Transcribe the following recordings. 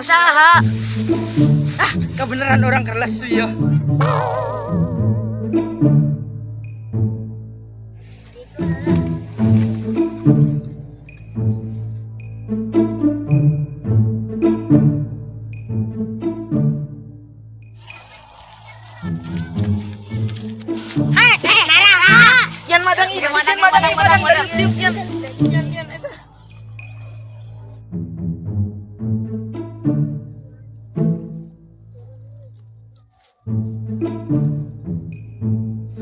Madang saha? Ah, kebenaran orang keur lesu ya. Hei, eh, madang ah. Yan madang ih, Madang, yan madang, madang, madang, madang. madang, yan, yan, yan, eta.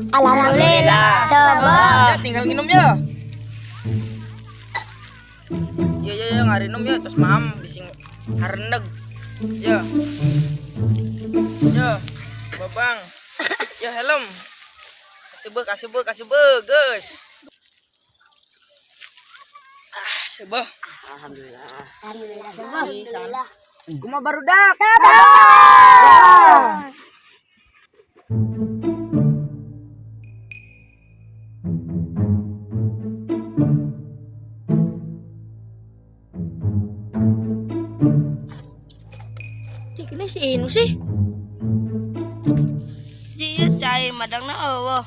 Alhamdulillah. Ya, tinggal minum ya. Ya ya ya ngarinum ya terus mam bising hareneg. Ya. Ya, babang. Ya helm. Kasih be, kasih be, guys. Ah, sebeh. Alhamdulillah. Kumaha barudak? Cik, ini si Inu sih. Ji, cai madang na eueuh.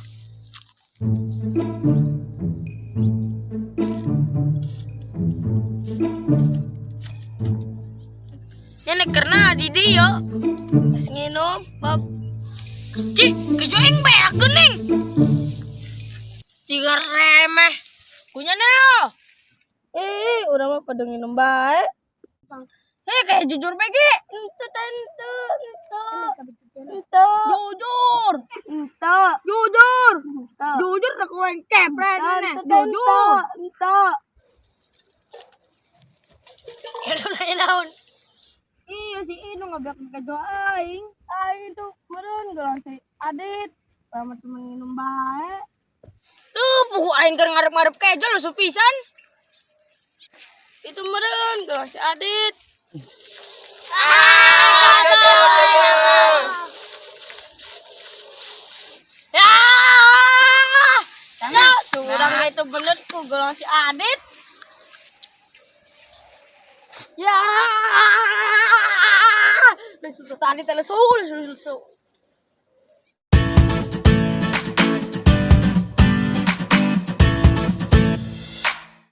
Nya karena di dia. Geus nginum, Bob. Cih, kejoing bae geuning. Tiga remeh. Kunya neo. Eh, urang mah pada nginum bae. Hei, kayak jujur bege. Ente ente ente. Ente. Jujur. Ente. Jujur. Ente. Jujur dah kau yang kepret nih. Ente Jujur. ente. Naon? Iya si Inu ngabiak kejo aing. Aing tuh meureun gelang si Adit sama temen nginum bae. Duh, pugu aing keur ngarep-ngarep kejo lu pisan. Itu meureun gelang si Adit. Ya. Ya, surang itu bener ku gelang si Adit. Ya. Lesu tadi tele su lesu lesu.